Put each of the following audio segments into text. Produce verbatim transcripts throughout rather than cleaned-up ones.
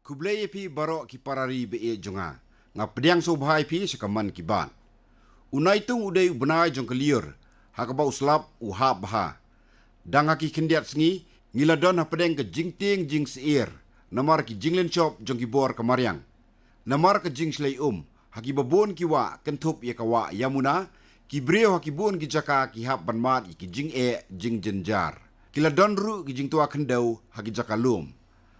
Khublei ïa phi baroh ki para ri ba ïeit jong nga. Nga pdiang sngewbha ïa phi sha ka Mann Ki Baat. U Naitung u dei u bnai jong ka lyiur, ha kaba u slap u hap bha. Dang ha ki khyndiat sngi, ngi la don hapdeng ka jingtieng jingsyier namar ki jinglynshop jong ki bor ka mariang. Namar ka jingshlei um, ha kiba bun ki wah kynthup ïa ka wah Yamuna, ki briew ha ki bun ki jaka ki hap ban mad ïa ki jingeh jingjynjar. Ki la don ruh ki jingtwa khyndew ha ki jaka lum.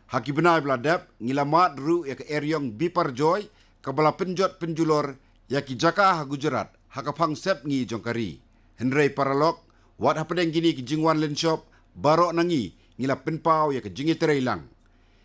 Ha ki bnai ba la dep, ngi la mad ruh ïa ka eriong Biparjoy, kaba la pynjot pynjulor ïa ki jaka ha Gujarat, ha ka phang sepngi jong ka ri. Hynrei paralok, wat hapdeng kine ki jingwan lynshop, baroh na ngi ngi la pynpaw ïa ka jingïatreilang.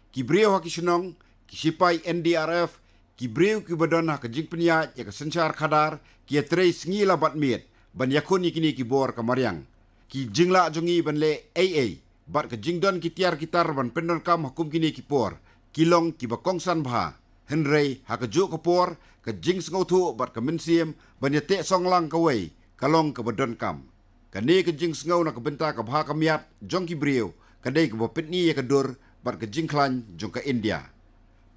Ki briew ha ki shnong, ki sipai N D R F, ki briew kiba don ha ka jingpynïaid ïa ka synshar khadar, ki ïatrei sngi la bad miet ban ïakhun ïa kine ki bor ka mariang. Ki jinglah jong ngi ban leh ei ei bad ka jingdon ki tiar ki tar ban pyndonkam ha kum kine ki por, ki long kiba kongsan bha. Hynrei ha kajuh ka por, ka jingsngewthuh bad ka mynsiem ban ïateh song lang kawei ka long kaba donkam. Kane ka jingsngew na ka bynta ka bha ka miat jong ki briew ka dei kaba pyni ïa ka dur bad ka jingkhlaiñ jong ka India.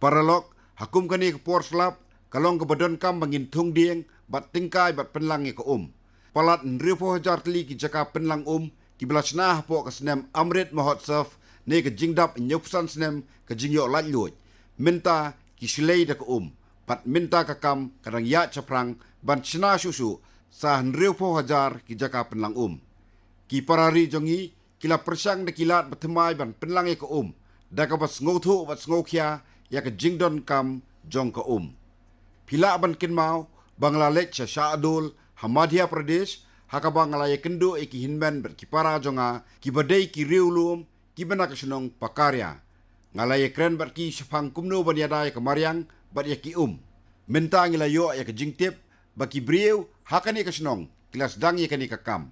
Paralok, ha kum kane ka por slap, ka long kaba donkam ba ngin thung dieng bad tyngkai bad pynlang ïa ka um. Palat hynriewphew hajar tylli ki jaka pynlang um kiba la shna hapoh ka snem Amrit Mahotsav, ne ka jingdap hynñiewphew san snem ka jingïoh laitluid. Mynta ki shlei da ka um, bad mynta ka kam ka dang ïaid shaphrang ban shna shuh shuh sa hynriewphew hajar ki jaka pynlang um. Ki para ri jong ngi ki la pyrshang da ki lad bathymmai ban pynlang ïa ka um, da kaba sngewthuh bad sngewkhia ïa ka jingdonkam jong ka um. Phi lah ban kynmaw ba nga la leit sha Shahdol ha Madhya Pradesh, ha kaba nga la ïakynduh ïa ki hynmen bad ki para jong nga kiba dei ki riewlum, kiba na ka shnong Pakaria. Nga la ïakren bad ki shaphang kumno ban ïada ïa ka mariang bad ïa ki um. Mynta ngi la ïoh ïa ka jingtip ba ki briew ha kane ka shnong ki la sdang ïa kane ka kam.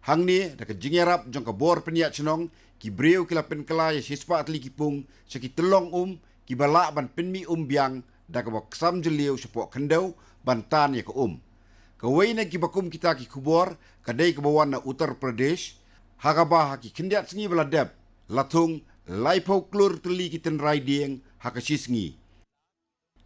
Hangne, da ka jingïarap jong ka bor pynïaid shnong, ki briew ki la pynkylla ïa shispah tylli ki pung sha ki tyllong um, kiba lah ban pynmih um biang da kaba ksam jylliew shapoh khyndew ban tan ïa ka um. Kawei na kiba kum kita ki khubor ka dei kaba wan na Uttar Pradesh, ha kaba ha ki khyndiat sngi ba la dep, la thung laiphew klur tylli ki tynrai dieng ha ka shi sngi.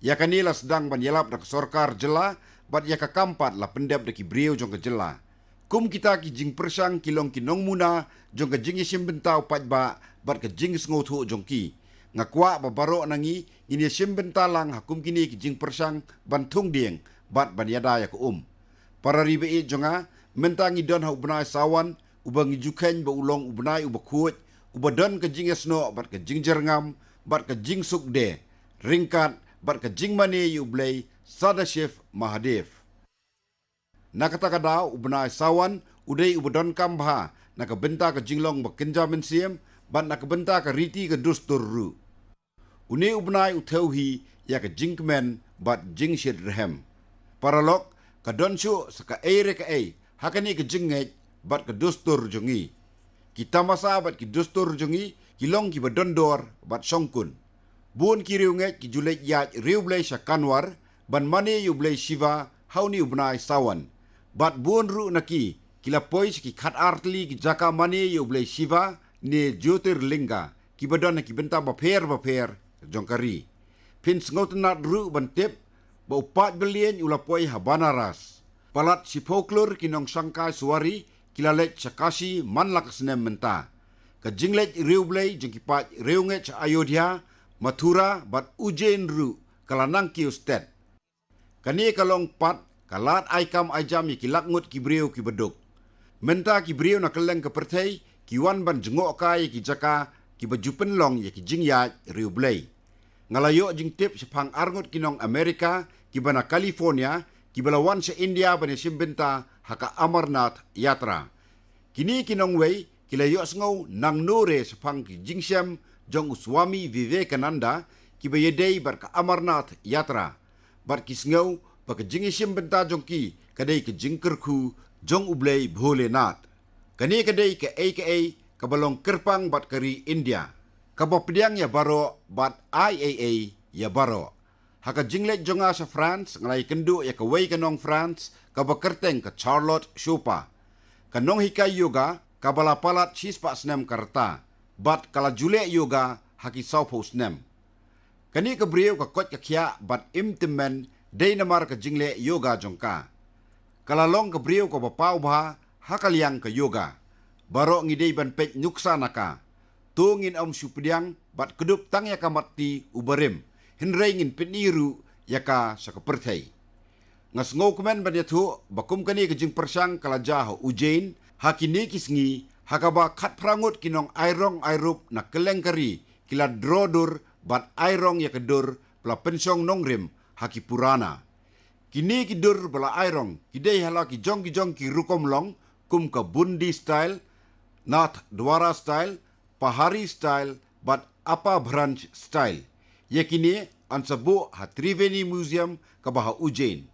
Ïa kane la sdang ban ïalap da ka sorkar jylla, bad ïa ka kam pat la pyndep da ki briew jong ka jylla. Kum kita ki jingpyrshang ki long ki nongmuna jong ka jingïashim bynta u paidbah bad ka jingsngewthuh jong ki. Nga kwah ba baroh na ngi ngin ïashim bynta lang ha kum kine ki jingpyrshang ban thung dieng bad ban ïada ïa ka um. Para ri ba ïeit jong nga, mynta ngi don ha u bnai Sawan, uba ngi ju kheiñ ba u long u bnai uba khuid, uba don ka jingïasnoh bad ka jingjyrngam bad ka jingsuk de, ryngkat bad ka jingmane ïa u Blei Sadashiv Mahadev. Na kata ka daw, u bnai Sawan u dei uba donkam bha na ka bynta ka jinglong ba kynja mynsiem bad na ka bynta ka riti ka dustur ruh. Une u bnai u thew hi ïa ka jingkmen bad jingshit rhem. Paralok, ka don shuh sa kaei re kaei ha kane ka jingngeit bad ka dustur jong ngi. Ki tamasa bad ki dustur jong ngi ki long kiba don dor bad shongkun. Bun ki riewngeit ki ju leit ïaid riewblei sha Kanwar ban mane ïa u Blei Shiva ha une u bnai Sawan. Bad bun ruh na ki ki la poi sha ki khatar tylli ki jaka mane ïa u Blei Shiva ne Jyotirlinga, kiba don ha ki bynta bapher bapher jong ka ri. Phin sngewtynnad ruh ban tip ba u paid Balian u la poi ha Banaras. Palat shiphew klur ki nongshangkai suwari ki la leit sha Kashi man la ka snem mynta. Ka jingleit riewblei jong ki paid riewngeit sha Ayodhya, Mathura bad Ujjain ruh ka la nang kiew stet. Kane ka long pat ka lad ai kam ai jam ïa ki lak ngut ki briew kiba duk. Mynta ki briew na kylleng ka pyrthei ki wan ban jngohkai ïa ki jaka kiba ju pynlong ïa ki jingïaid riewblei. Nga la ïoh jingtip shaphang arngut ki nong Amerika kiba na California, kiba la wan sha India ban ïashim bynta ha ka Amarnath Yatra. Kine ki nongwei ki la ïohsngew nangno re shaphang ki jingshem jong u Swami Vivekananda kiba ïadei bad ka Amarnath Yatra, bad ki sngew ba ka jingïashim bynta jong ki ka dei ka jingkyrkhu jong u Blei Bholenath. Kane ka dei kaei kaei kaba long kyrpang bad ka ri India, kaba pdiang ïa baroh bad ai ei ei ïa baroh. Ha ka jingleit jong nga sha France, nga la ïakynduh ïa kawei ka nong France kaba kyrteng ka Charlotte Chopin. Ka nonghikai yoga, kaba la palat shispah snem ka rta, bad ka la ju leh yoga ha ki sawphew snem. Kane ka briew ka koit ka khiah bad im tymmen dei namar ka jingleh yoga jong ka. Ka la long ka briew kaba paw bha ha ka liang ka yoga. Baroh ngi dei ban peit nuksa na ka. To ngin ym shu pdiang bad kdup tang ïa ka mat ti u barim, hynrei ngin pyni ruh ïa ka sha ka pyrthei. Nga sngewkmen ban ïathuh ba kum kane ka jingpyrshang ka la jia ha Ujjain ha kine ki sngi, ha kaba khatphra ngut ki nong airong airup na kylleng ka ri ki la draw dur bad airong ïa ka dur ba la pynshong nongrim ha ki purana. Kine ki dur ba la airong ki dei ha la ki jong ki jong ki rukom long, kum ka Bundi style, Nathdwara style, Pahari style bad Apabhransh style. Ïa kine yn sa buh ha Triveni Museum kaba ha Ujjain.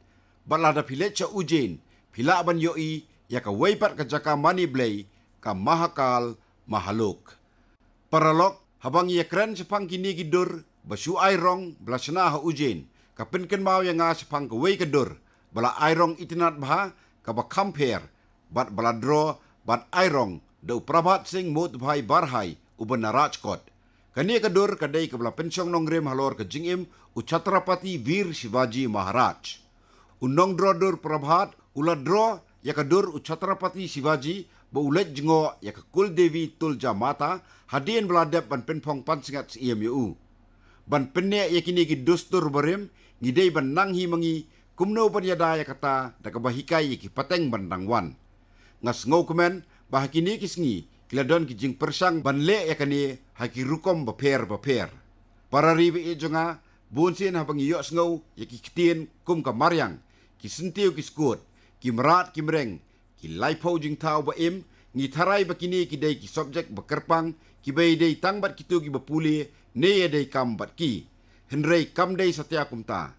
Bad lada phi leit sha Ujjain, phi lah ban ïohi ïa kawei pat ka jaka mane blei, ka Mahakal Mahalok. Paralok, haba ngi ïakren shaphang kine ki dur ba shu airong ba la shna ha Ujjain, ka pynkynmaw ïa nga shaphang kawei ka dur ba la airong itynnad bha, kaba kham pher, bad ba la draw bad airong da u Prabhat Singh Motbhai Barhai uba na Rajkot. Kane ka dur ka dei kaba la pynshong nongrim halor ka jingim u Chhatrapati Veer Shivaji Maharaj. U nongdraw dur Prabhat u la draw ïa ka dur u Chhatrapati Shivaji ba u leit jngoh ïa ka Kuldevi Tulja Mata hadien ba la dep ban pynphong pansngiat syiem ïa u. Ban pynneh ïa kine ki dustur barim, ngi dei ban nang hi ma ngi kumno ban ïada ïa kata da kaba hikai ïa ki pateng ban dang wan. Nga sngewkmen ba ha kine ki sngi ki la don ki jingpyrshang ban leh ïa kane ha ki rukom bapher bapher. Para ri baieit jong nga, bunsien haba ngi ïohsngew ïa ki ktien kum ka mariang, ki syntiew ki skud, ki mrad ki mreng, ki laiphew jingthaw ba im, ngi tharai ba kine ki dei ki subject ba kyrpang, kiba ïadei tang bad kito kiba pule ne ïadei kam bad ki. Hynrei kam dei satia kumta.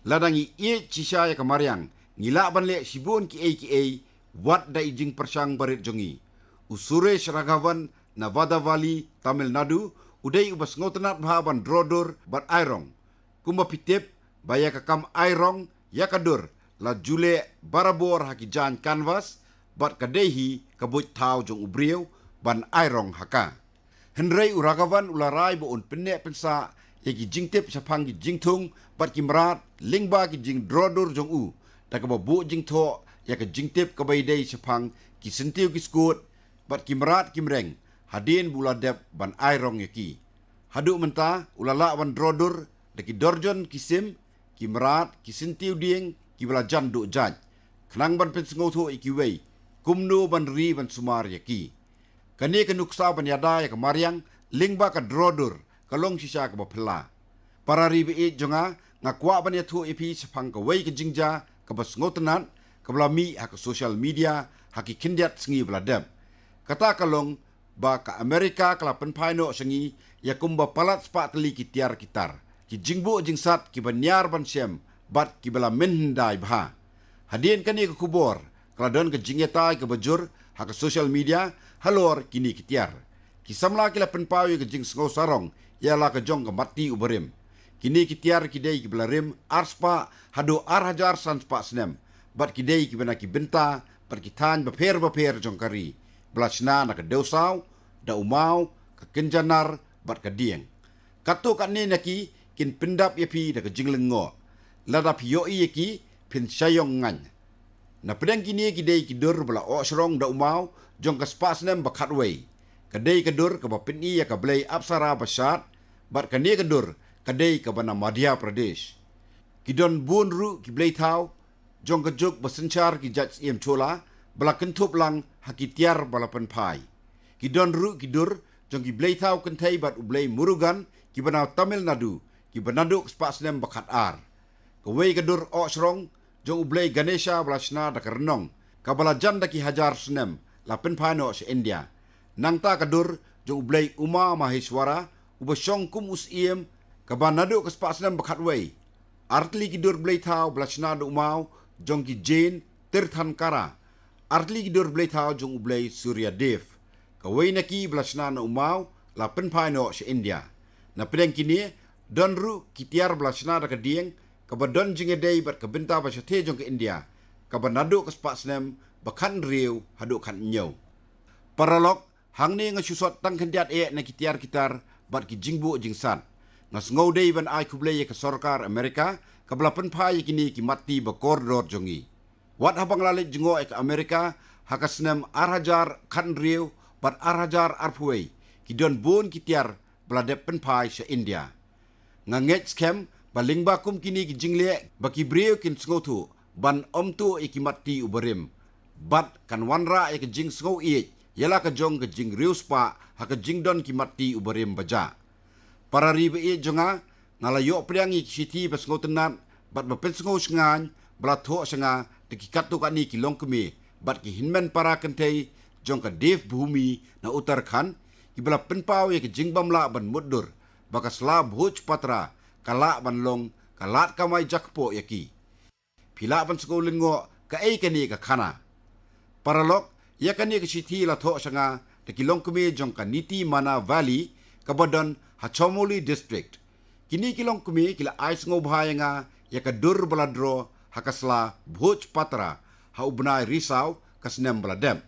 Lada ngi ïeit shisha ïa ka mariang, ngi lah ban leh shibun kiei kiei wat da i jingpyrshang barit jong ngi. U Suresh Raghavan na Vadavali, Tamil Nadu, u dei uba sngewtynnad bha ban draw dur bad airong. Kumba phi tip ba ïa ka kam airong ïa ka dur la ju leh barabor ha ki jaiñ canvas, bad ka dei hi ka buit thaw jong u briew ban airong ha ka. Hynrei u Raghavan u la rai ba un pynneh pynsah ïa ki jingtip shaphang ki jingthung bad ki mrad lyngba ki jingdraw dur jong u, da kaba buh jingthoh ïa ka jingtip kaba ïadei shaphang ki syntiew ki skud bad ki mrad ki mreng hadien ba u la dep ban airong ïa ki. Haduh mynta u la lah ban draw dur da ki dorjon ki sim, ki mrad, ki syntiew dieng kiba la jan duh jait, khnang ban pynsngewthuh ïa kiwei kumno ban ri ban sumar ïa ki. Kane ka nuksa ban ïada ïa ka mariang lyngba ka draw dur ka long shisha kaba phylla. Para ri baieit jong nga, nga kwah ban ïathuh ïa phi shaphang kawei ka jingjia kaba sngewtynnad kaba la mih ha ka social media ha ki khyndiat sngi ba la dep. Kata ka long ba ka Amerika ka la pynphai noh sha ngi ïa kumba palat spah tylli ki tiar ki tar, ki jingbuh jingsat kiba niar ban shem bad kiba la mynhyndai bha. Hadien kane ka khubor ka la don ka jingïatai kaba jur ha ka social media halor kine ki tiar. Ki samla ki la pynpaw ïa ka jingsngew sarong ïa la ka jong ka mat ti u barim. Kine ki tiar ki dei kiba la rim ar spah haduh ar hajar san spah snem, bad ki dei kiba na ki bynta bad ki thaiñ bapher bapher jong ka ri, ba la shna na ka dewsaw, da u maw, ka kynja nar bad ka dieng. Katto katne na ki kin pyndap ïa phi da ka jinglyngngoh. Lada phi ïohi ïa ki, phin shah ïong ngaiñ. Na pdeng kine ki dei ki dur ba la ohshrong da u maw jong ka spah snem ba khatwei. Ka dei ka dur kaba pyni ïa ka blei Apsara ba shad, bad kane ka dur ka dei kaba na Madhya Pradesh. Ki don bun ruh ki blei thaw jong ka juk ba synshar ki jait syiem Chola ba la kynthup lang ha ki tiar ba la pynphai. Ki don ruh ki dur jong ki blei thaw kynthei bad u blei Murugan kiba na Tamil Nadu, kiba naduh ka spah snem ba khatar. Kawei ka dur ohshrong jong u blei Ganesha ba la shna da ka rnong, kaba la jan da ki hajar snem, la pynphai noh sha India. Nangta ka dur jong u blei Uma Maheshwara uba shong kum u syiem, kaba naduh ka spah snem ba khatwei. Artylli ki dur blei thaw ba la shna da u maw jong ki Jain Tirthankara. Artylli ki dur blei thaw jong u blei Surya Dev. Kawei na ki ba la shna na u maw la pynphai noh sha India. Na pdeng kine, don ruh ki tiar ba la shna da ka dieng, kaba don jingïadei bad ka bynta ba shathie jong ka India, kaba naduh ka spah snem ba khathynriew haduh khathynñiew. Paralok, hangne nga shu sot tang khyndiat eh na ki tiar ki tar bad ki jingbuh jingsat. Nga sngew dei ban ai khublei ïa ka sorkar Amerika kaba la pynphai ïa kine ki matti ba kordor jong ngi. Wat haba nga la leit jngoh ïa ka Amerika ha ka snem ar hajar khathynriew bad ar hajar arphew wei, ki don bun ki tiar ba la dep pynphai sha India. Nga ngeit skhem ba lyngba kum kine ki jingleh ba ki briew kin sngewthuh ban ym tuh ïa ki matti u barim, bad kan wanrah ïa ka jingsngew ïeit ïa la ka jong ka jingriewspah ha ka jingdon ki matti u barim ba jah. Para ri ba ïeit jong nga, nga la ïoh pdiang ïa ki shithi ba sngewtynnat bad ba pynsngew shngaiñ ba la thoh sha nga da ki katto katne ki longkmie bad ki hynmen para kynthei jong ka Devbhoomi na Uttarakhand, kiba la pynpaw ïa ka jingbymlah ban mutdur ba ka sla Bhoj Patra ka lah ban long ka lad kamai jakpoh ïa ki. Phi lah ban sngewlyngngoh kaei kane ka khana. Paralok, ïa kane ka shithi la thoh sha nga da ki longkmie jong ka Niti Mana Valley kaba don ha Chamoli District. Kine ki longkmie ki la ai sngewbha ïa nga ïa ka dur ba la draw ha ka sla Bhoj Patra ha u bnai Risaw ka snem ba la dep.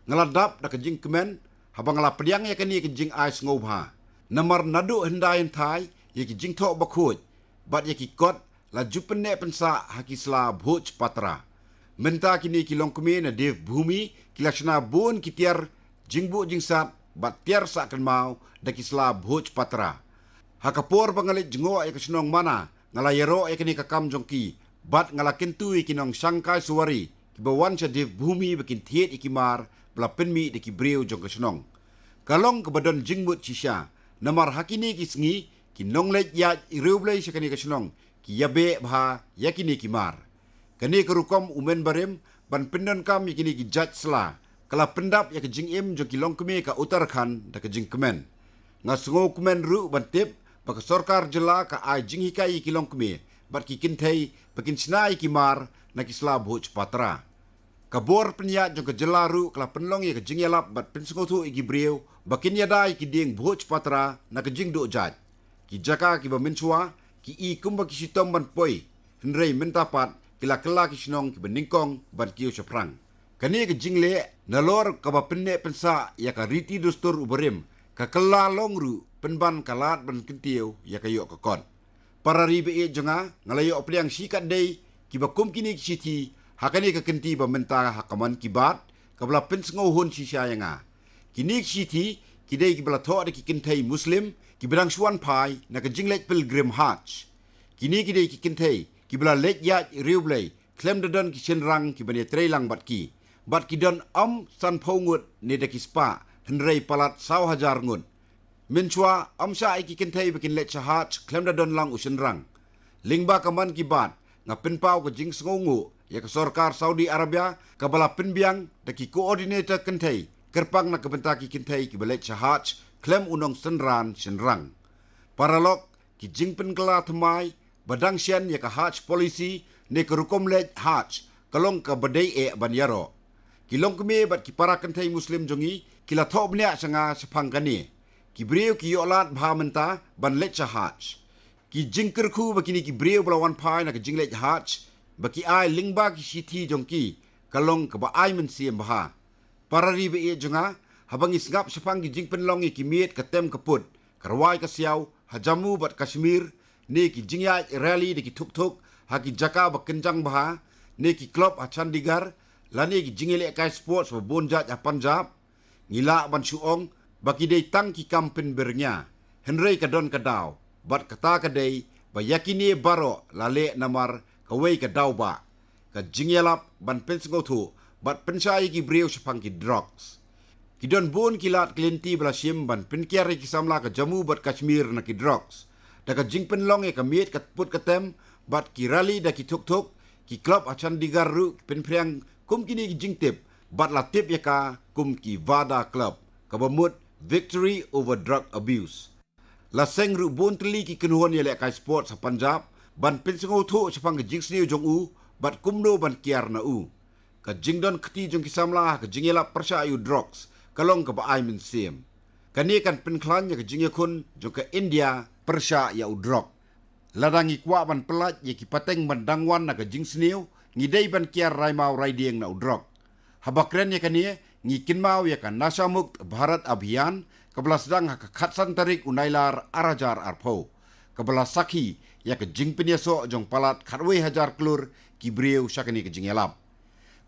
Nga la dap da ka jingkmen haba nga la pdiang ïa kane ka jingai sngewbha. Namar naduh hyndai hynthai ïa ki jingthoh bakhuid bad ïa ki kot la ju pynneh pynsah ha ki sla Bhoj Patra. Mynta kine ki longkmie na Devbhoomi ki la shna bun ki tiar jingbuh jingsat bad tiar sah kynmaw da ki sla Bhoj Patra. Ha ka por ba nga leit jngoh ïa ka shnong Mana, nga la ïaroh ïa kane ka kam jong ki bad nga la kyntu ïa ki nongshangkai suwari kiba wan sha Devbhoomi ba kin thied ïa ki mar ba la pynmih da ki briew jong ka shnong. Ka long kaba don jingmut shisha, namar ha kine ki sngi ki nongleit ïaid riewblei sha kane ka shnong ki ïabeh bha ïa kine ki mar. Kane ka rukom u men barim ban pyndonkam ïa kine ki jait sla ka la pyndap ïa ka jingim jong ki longkmie ka Uttarakhand da ka jingkmen. Nga sngewkmen ruh ban tip ba ka sorkar jylla ka ai jinghikai ïa ki longkmie bad ki kynthei ba kin shna ïa ki mar na ki sla Bhoj Patra. Ka bor pynïaid jong ka jylla ruh ka la pynlong ïa ka jingïalap bad pynsngewthuh ïa ki briew ba kin ïada ïa ki dieng Bhoj Patra na ka jingduh jait. Ki jaka kiba mynshuwa ki i kumba ki shitom ban poi, hynrei mynta pat ki la kylla ki shnong kiba nyngkong ban kiew shaphrang. Kane ka jingleh nalor kaba pynneh pynsah ïa ka riti dustur u barim, ka kylla long ruh pynban ka lad ban kyntiew ïa ka ïoh ka kot. Para ri ba ïeit jong nga, nga la ïoh pdiang shikatdei kiba kum kine ki shithi ha kane ka kynti ba mynta ha ka Mann Ki Baat kaba la pynsngewhun shisha ïa nga. Kine ki shithi ki dei kiba la thoh da ki kynthei Muslim kiba dang shu wan phai na ka jingleit pilgrim Hajj. Kine ki dei ki kynthei kiba la leit ïaid riewblei khlem da don ki shynrang kiban ïatreilang bad ki, bad ki don ym sanphew ngut ne da ki spah, hynrei palat saw hajar ngut. Mynshuwa ym shah ïa ki kynthei ba kin leit sha Hajj khlem da don lang u shynrang. Lyngba ka Mann Ki Baat nga pynpaw ka jingsngewnguh ïa ka sorkar Saudi Arabia kaba la pynbiang da ki coordinator kynthei kyrpang na ka bynta ki kynthei kiba leit sha Hajj khlem u nongsynran shynrang. Paralok, ki jingpynkylla thymmai ba dang shen ïa ka Hajj policy ne ka rukom leit Hajj ka long kaba dei eh ban ïaroh. Ki longkmie bad ki para kynthei Muslim jong ngi ki la thoh bniah sha nga shaphang kane. Ki briew ki ïoh lad bha mynta ban leit sha Hajj. Ki jingkyrkhu ba kine ki briew ba la wan phai na ka jingleit Hajj ba ki ai lyngba ki shithi jong ki ka long kaba ai mynsiem bha. Para ri ba ïeit jong nga, haba ngi sngap shaphang ki jingpynlong ïa ki miet ka tem ka put, ka rwai ka siaw ha Jammu bad Kashmir, ne ki jingïaid rally da ki thuk thuk ha ki jaka ba kynjang bha, ne ki club ha Chandigarh, lane ki jingïalehkai sports ba bun jait ha Punjab, ngi lah ban shu ong ba ki dei tang ki kam pynbyrngia, hynrei ka don ka daw, bad kata ka dei ba ïa kine baroh la leh namar kawei ka daw ba ka jingïalap ban pynsngewthuh bad pynshai ïa ki briew shaphang ki drugs. Ki don bun ki lad ki lynti ba la shim ban pynkiar ïa ki samla ka Jammu bad Kashmir na ki drugs da ka jingpynlong ïa ka miet ka put ka tem bad ki rally da ki thuk thuk. Ki club ha Chandigarh ruh ki pynphriang kum kine ki jingtip bad la tip ïa ka kum ki VADA Club, kaba mut Victory Over Drug Abuse. La seng ruh bun tylli ki kynhun ïalehkai sports ha Punjab ban pynsngewthuh shaphang ka jingsniew jong u bad kumno ban kiar na u. Ka jingdon kti jong ki samla ha ka jingïalap pyrshah ïa u drugs ka long kaba ai mynsiem. Kane kan pynkhlaiñ ïa ka jingïakhun jong ka India pyrshah ïa u drug. Lada ngi kwah ban pyllait ïa ki pateng ban dang wan na ka jingsniew, ngi dei ban kiar raimaw raidieng na u drug. Haba kren ïa kane, Ngi kynmaw ïa ka Nasha Mukt Bharat Abhiyan, kaba la sdang ha ka khatsan tarik u Nailar arhajar arphew, kaba la sakhi ïa ka jingpynïasoh jong palat khatwei hajar klur ki briew sha kane ka jingïalap.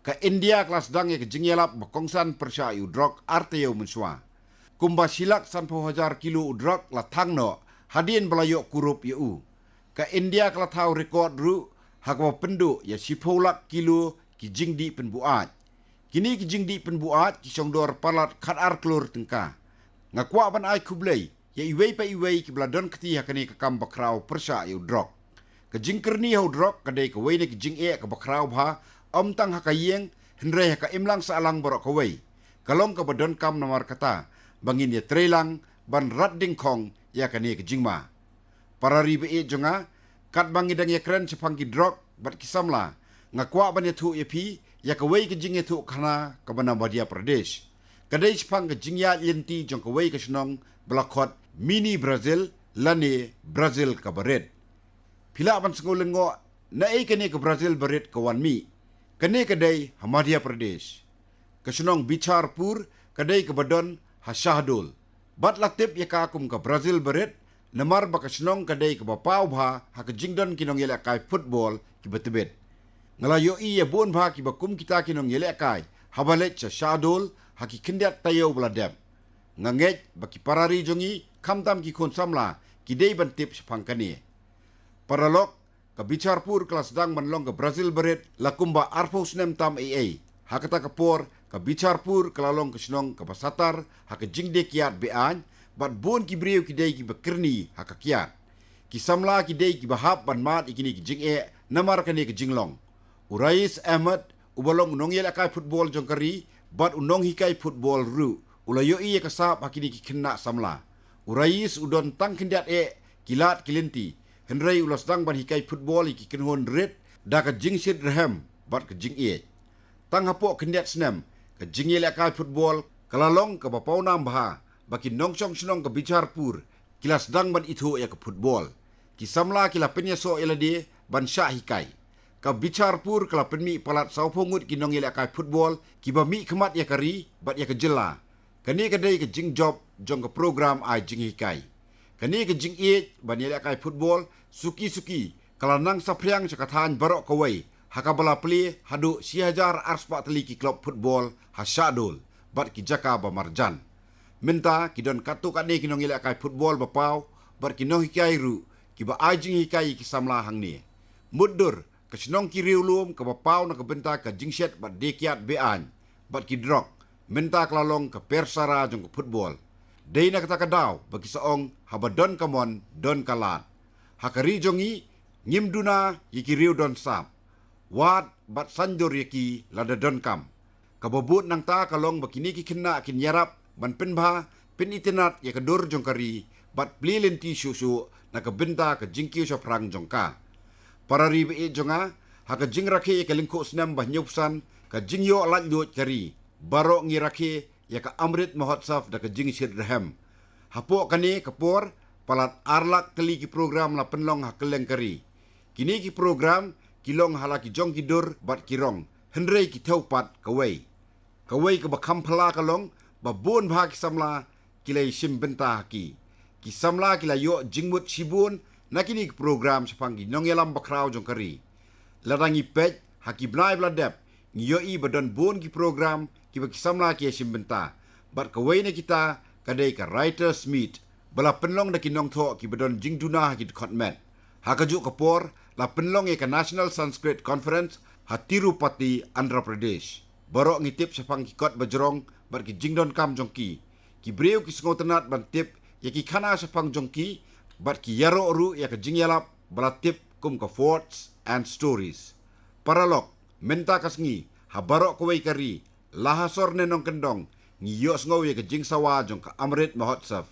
Ka India ka la sdang ïa ka jingïalap ba kongsan pyrshah ïa u drok artaïew mynshuwa. Kumba shilak sanphew hajar kilo u drok la thang noh hadien ba la ïoh kurup ïa u. Ka India ka la thaw record ruh ha kaba pynduh ïa shiphew lak kilo ki jingdih pynbuaid. Kine ki jingdih pynbuaid ki shongdor palat khatar klur tyngka. Nga kwah ban ai khublei ïa iwei pa iwei kiba la don kti ha kane ka kam bakhraw pyrshah ïa u drok. Ka jingkyrni ha u drok ka dei kawei na ki jingeh kaba khraw bha, ym tang ha ka ïing, hynrei ha ka imlang sahlang baroh kawei. Ka long kaba donkam namar kata ba ngin ïatreilang ban rat dyngkhong ïa kane ka jingma. Para ri ba ïeit jong nga, katba ngi dang ïakren shaphang ki drok bad ki samla, nga kwah ban ïathuh ïa phi ïa kawei ka jingïathuhkhana kaba na Madhya Pradesh. Ka dei shaphang ka jingïaid lynti jong kawei ka shnong ba la khot Mini Brazil lane Brazil kaba rit. Phi lah ban sngewlyngngoh, naei kane ka Brazil barit ka wan mih? Kane ka dei ha Madhya Pradesh. Ka shnong Bicharpur ka dei kaba don ha Shahdol. Bad la tip ïa ka kum ka Brazil barit namar ba ka shnong ka dei kaba paw bha ha ka jingdon ki nongïalehkai football kiba tbit. Nga la ïohi ïa bun bha kiba kum kita ki nongïalehkai haba leit sha Shahdol ha ki khyndiat taïew ba la dep. Nga ngeit ba ki para ri jong ngi, khamtam ki khun samla, ki dei ban tip shaphang kane. Paralok, ka Bicharpur ka la sdang ban long ka Brazil barit la kumba arphew snem tam ei ei. Ha kata ka por, ka Bicharpur ka la long ka shnong kaba satar ha ka jingdie kiad be-aiñ, bad bun ki briew ki dei kiba kyrni ha ka kiad. Ki samla ki dei kiba hap ban mad ïa kine ki jingeh namar kane ka jinglong. U Rais Ahmed, uba long u nongïalehkai football jong ka ri bad u nonghikai football ruh, u la ïohi ïa ka sap ha kine ki khynnah samla. U Rais u don tang khyndiat eh, ki lad ki lynti, hynrei u la sdang ban hikai football ïa ki kynhun rit da ka jingshit rhem bad ka jingïeit. Tang hapoh khyndiat snem, ka jingïalehkai football ka la long kaba pawnam bha, ba ki nongshong shnong ka Bicharpur ki la sdang ban ithuh ïa ka football. Ki samla ki la pynïasoh ïa lade ban shah hikai. Ka Bicharpur ka la pynmih palat sawphew ngut ki nongïalehkai football kiba mihkhmat ïa ka ri bad ïa ka jylla. Kane ka dei ka jingjop jong ka program ai jinghikai. Kane ka jingïeit ban ïalehkai football suki suki ka la nang saphriang sha ka thaiñ baroh kawei, ha kaba la plie haduh shi hajar arspah tylli ki klub football ha Shahdol bad ki jaka ba marjan. Mynta ki don katto katne ki nongïalehkai football ba paw bad ki nonghikai ruh kiba ai jinghikai ïa ki samla hangne. Mutdur, ka shnong ki riewlum kaba paw na ka bynta ka jingshet bad die kiad be-aiñ bad ki drok, mynta ka la long ka persara jong ka football. Dei na kata ka daw ba ki sa ong, haba don ka mon, don ka lad. Ha ka ri jong ngi, ngim duna ïa ki riew don sap. Wad bad saiñdur ïa ki lada donkam. Kaba bud nangta ka long ba kine ki khynnah kin ïarap ban pynbha pynitynnad ïa ka dur jong ka ri bad plie lynti shuh shuh na ka bynta ka jingkiew shaphrang jong ka. Para ri ba ïeit jong nga, ha ka jingrakhe ïa ka lyngkhuh snem ba hynñiewphew san ka jingïoh laitluid ka ri, baroh ngi rakhe ïa ka Amrit Mahotsav da ka jingshit rhem. Hapoh kane ka por, palat ar lak tylli ki program la pynlong ha kylleng ka ri. Kine ki program ki long ha la ki jong ki dur bad ki rong, hynrei ki thew pat kawei. Kawei kaba kham phylla ka long ba bun bha ki samla ki la ïashim bynta ha ki. Ki samla ki la ïoh jingmut shibun na kine ki program shaphang ki nongïalam bakhraw jong ka ri. Lada ngi peit ha ki bnai ba la dep, ngi ïohi ba don bun ki program kiba ki samla ki ïashim bynta. Bad kawei na kita ka dei ka Writers Meet, ba la pynlong da ki nongthoh kiba don jingduna ha ki dkhot met. Ha kajuh ka por, la pynlong ïa ka National Sanskrit Conference ha Tirupati, Andhra Pradesh. Baroh ngi tip shaphang ki kot bajrong bad ki jingdonkam jong ki. Ki briew ki sngewtynnad ban tip ïa ki khana shaphang jong ki, bad ki ïaroh ruh ïa ka jingïalap ba la tip kum ka Forts and Stories. Paralok, mynta ka sngi, ha baroh kawei ka ri, la ha sor ne nongkyndong, ngi ïohsngew ïa ka jingsawa jong ka Amrit Mahotsav.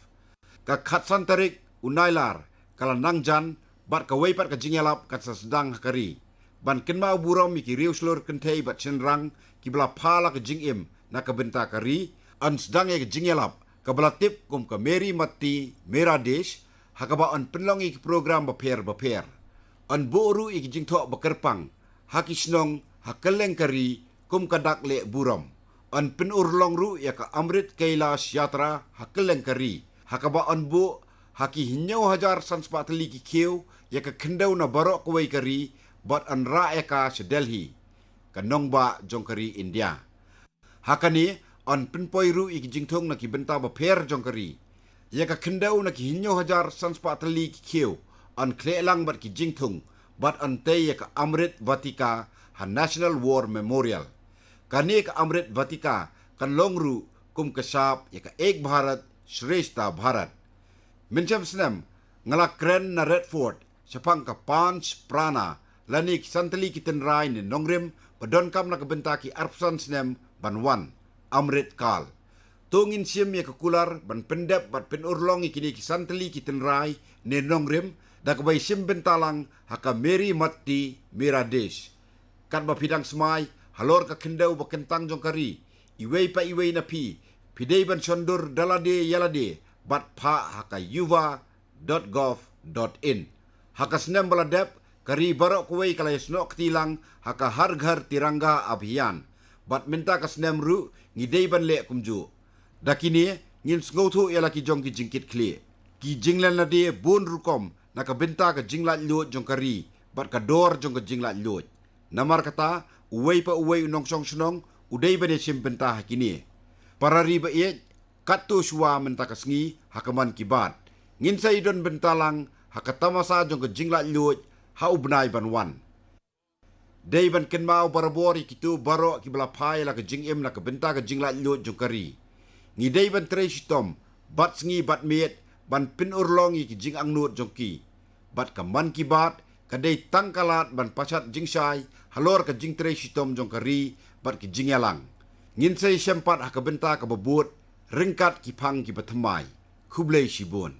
Ka khatsan tarik u Nailar ka la nang jan, bad kawei pat ka jingïalap kan sa sdang ha ka ri. Ban kynmaw burom ïa ki riew shlur kynthei bad shynrang kiba la pha la ka jingim na ka bynta ka ri, yn sdang ïa ka jingïalap kaba la tip kum ka Meri Matti Mera Desh, ha kaba yn pynlong ïa ki program bapher bapher. Yn buh ruh ïa ki jingthoh ba kyrpang ha ki shnong ha kylleng ka ri kum ka dak leh burom. Yn pynurlong ruh ïa ka Amrit Kailash Yatra ha kylleng ka ri, ha kaba yn buh ha ki hynñiew hajar san spah tylli ki khiew ïa ka khyndew na baroh kawei ka ri, bad yn rah ïa ka sha Delhi, ka nongbah jong ka ri India. Ha kane, yn pynpoi ruh ïa ki jingthung na ki bynta bapher jong ka ri. Ïa ka khyndew na ki hynñiew hajar san spah tylli ki khiew, yn khleh lang bad ki jingthung, bad yn tei ïa ka Amrit Vatika ha National War Memorial. Kane ka Amrit Vatika kan long ruh kum ka sap ïa ka Ek Bharat Shreshtha Bharat. Mynshem snem, nga la kren na Red Fort shaphang ka Panch Prana, lane ki san tylli ki tynrai ne nongrim ba donkam na ka bynta ki arphew san snem ban wan, Amrit Kal. To ngin shim ïa ka kular ban pyndep bad pynurlong ïa kine ki san tylli ki tynrai ne nongrim, da kaba ïashim bynta lang ha ka Meri Matti Mera Desh. Katba phi dang smai halor ka khyndew ba kyntang jong ka ri, iwei pa iwei na phi, phi dei ban shondur da lade ïa lade bad phah ha ka yuva dot gov dot in. Ha ka snem ba la dep, ka ri baroh kawei ka la ïasnoh kti lang ha ka Har Ghar Tiranga Abhiyan. Bad mynta ka snem ruh ngi dei ban leh kumjuh. Da kine, ngin sngewthuh ïa la ki jong ki jingkitkhlieh, ki jinglen lade bun rukom na ka bynta ka jinglaitluid jong ka ri bad ka dor jong ka jinglaitluid. Namar kata, uwei pa uwei u nongshong shnong u dei ban ïashim bynta ha kine. Para ri ba ïeit, katto shuwa mynta ka sngi ha ka Mann Ki Baat, ngin sa ïadon bynta lang ha ka tamasa jong ka jinglaitluid ha u bnai ban wan. Dei ban kynmaw barabor ïa kito baroh kiba la phai la ka jingim na ka bynta ka jinglaitluid jong ka ri. Ngi dei ban trei shitom bad sngi bad miet ban pynurlong ïa ki jingangnud jong ki. Bad ka Mann Ki Baat ka dei tang ka lad ban pashat jingshai halor ka jingtrei shitom jong ka ri bad ki jingïalang. Ngin sa ïashem pat ha ka bynta kaba bud ryngkat ki phang kiba thymmai. Khublei shibun.